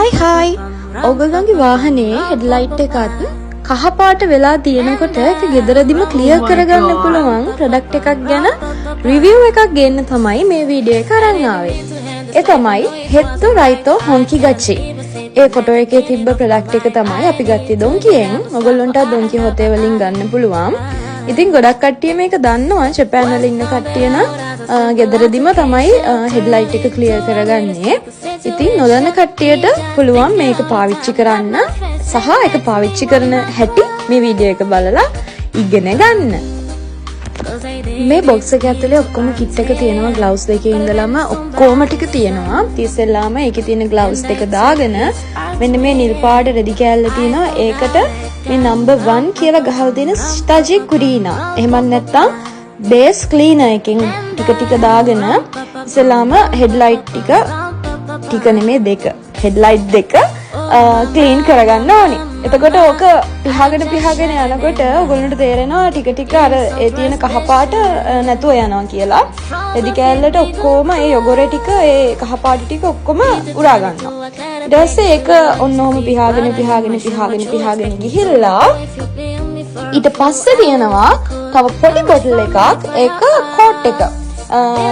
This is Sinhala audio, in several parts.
හායි හායි, ඔයගොල්ලන්ගේ වාහනේ හෙඩ්ලයිට් එකත් කහ පාට වෙලා තියෙනකොට ඒක ගෙදරදිම ක්ලියර් කරගන්න පුළුවන් ප්‍රොඩක්ට් එකක් ගැන රිවිව් එකක් ගේන්න තමයි මේ වීඩියෝ එක අරන් ආවේ. ඒ තමයි හෙද්දෝ රයිතෝ හොන්කි ගචි. ඒ ෆොටෝ එකේ තිබ්බ ප්‍රොඩක්ට් එක තමයි අපි ගත්තේ ඩොන්කියෙන්. ඔයගොල්ලන්ට ඩොන්කි හොතේ වලින් ගන්න පුළුවන්. ඉතින් ගොඩක් කට්ටිය මේක දන්නවා. ජපාන් වල ඉන්න කට්ටිය නම් ගෙදරදිම තමයි හෙඩ්ලයිට් එක ක්ලියර් කරගන්නේ. ඉතින් නොදන්න කට්ටියට පුළුවන් මේක පාවිච්චි කරන්න සහ ඒක පාවිච්චි කරන හැටි මේ වීඩියෝ එක බලලා ඉගෙන ගන්න. මේ බොක්ස් එක ඇතුලේ ඔක්කොම කිට් එක තියෙනවා. ග්ලව්ස් දෙකේ ඉඳලම ඔක්කොම ටික තියෙනවා. ඉතින් ඉස්සෙල්ලාම ඒකේ තියෙන ග්ලව්ස් දෙක දාගෙන මෙන්න මේ නිල් පාට රෙදි කෑල්ල තියෙනවා. ඒකට මේ නම්බර් 1 කියලා ගහලා තියෙන ස්ටාජි කුරීනා. එහෙම නැත්නම් බේස් ක්ලීනර් එකෙන් ටික ටික දාගෙන ඉස්සෙල්ලාම හෙඩ්ලයිට් ටික, ටික නෙමේ, දෙක, හෙඩ්ලයිට් දෙක ක්ලීන් කරගන්න ඕනි. එතකොට ඕක පිහාගෙන පිහාගෙන යනකොට ඔයගොල්ලන්ට තේරෙනවා ටික ටික අර ඒ තියෙන කහ පාට නැතුව යනවා කියලා. රෙදි කෑල්ලට ඔක්කොම ඒ යොගොර ටික, ඒ කහ පාට ටික ඔක්කොම උරා ගන්නවා. ඊට පස්සේ ඒක ඔන්න ඔහොම පිහාගෙන පිහාගෙන පිහාගෙන පිහාගෙන ගිහිල්ලා ඊට පස්සේ තියෙනවා තව පොඩි බොටල් එකක්. ඒක කෝට් එක.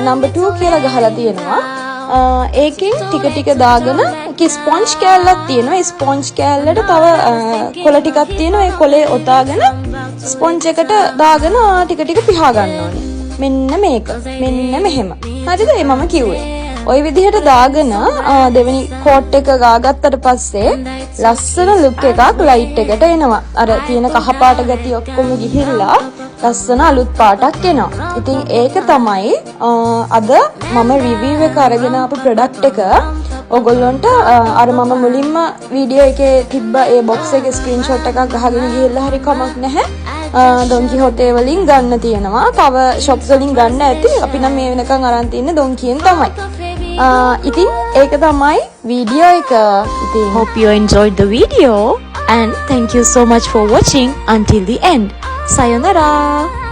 නම්බර් 2 කියලා ගහලා තියෙනවා. ඒකෙන් ටික ටික දාගෙන ඒකේ ස්පොන්ජ් කෑල්ලක් තියෙනවා. ඒ ස්පොන්ජ් කෑල්ලට තව කොළ ටිකක් තියෙනවා. ඒ කොලේ ඔතාගෙන ස්පොන්ජ් එකට දාගෙන ටික ටික පිහා ගන්න ඕනේ. මෙන්න මේක. මෙන්න මෙහෙම. හරිද? ඒ මම කිව්වේ. ඔය විදිහට දාගෙන දෙවෙනි කෝට් එක ගාගත්තට පස්සේ ලස්සන ලුක් එකක් ලයිට් එකට එනවා. අර තියෙන කහ පාට ගතිය ඔක්කොම ගිහිල්ලා ලස්සන අලුත් පාටක් එනවා. ඉතින් ඒක තමයි අද මම රිවිව් එක අරගෙන ආපු ප්‍රොඩක්ට් එක. ඔයගොල්ලොන්ට අර මම මුලින්ම වීඩියෝ එකේ තිබ්බ ඒ බොක්ස් එකේ ස්ක්‍රීන්ෂොට් එකක් ගහගෙන ගිහිල්ලා හරි කමක් නැහැ. ඩොන් කිහොතේ වලින් ගන්න තියෙනවා. තව ෂොප්ස් වලින් ගන්න ඇති. අපි නම් මේ වෙනකන් අරන් තින්නේ ඩොන්කියෙන් තමයි. ඉතින් ඒක තමයි වීඩියෝ එක. ඉතින් Hope you enjoyed the video and thank you so much for watching until the end. さよなら.